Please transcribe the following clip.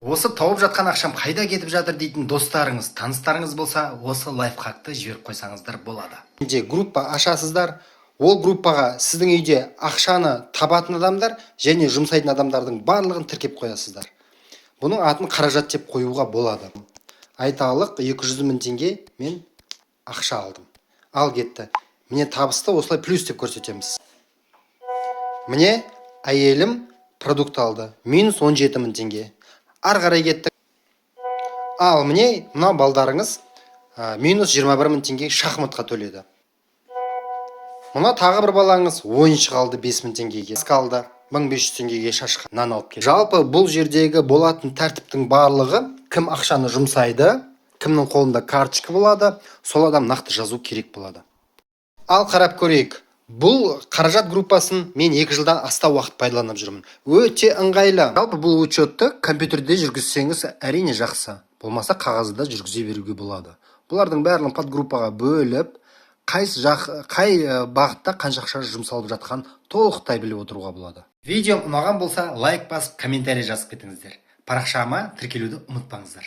Осы тауып жатқан ақшам қайда кетіп жатыр дейтін достарыңыз, таныстарыңыз болса, осы лайфхакты жіберіп қойсаңыздар болады. Де группа ашасыздар. Ол группаға сіздің үйде ақшаны табатын адамдар және жұмсайтын адамдардың барлығын тіркеп қоясыздар. Бұның атын қаражат деп қоюға болады. Айталық, 200 мың теңге мен ақша алдым. Ал кетті. Міне, табысты осылай плюс деп көрсетеміз. Міне, әйелім продукт алды. Минус 17 мың теңге. Ары қарай кеттік. Ал міне, мына балдарыңыз минус 21 мың теңге шахматқа төледі. Мына тағы бір балаңыз ойыншық алды 5 мың теңгеге. Маска алды 1500 теңгеге, шашқа нан алып келді. Жалпы, бұл жердегі болатын тәртіптің барлығы: кім ақшаны жұмсайды, кімнің қолында карточка болады, сол адам нақты жазу керек болады. Ал қарап көрейік. Бұл қаражат группасын мен 2 жылдан астам уақыт пайдаланып жүрмін. Өте ыңғайлы. Жалпы, бұл учетты компьютерде жүргізсеңіз, әрине, жақсы. Болмаса, қағазда жүргізе беруге болады. Бұлардың барлығын подгруппаға бөліп, қай жақ, қай бағытта қанша ақша жұмсалып жатқанын толықтай біліп отыруға болады. Видеом ұнаған болса, лайк басып, комментарий жазып кетіңіздер. Парақшама тіркелуді ұмытпаңыздар.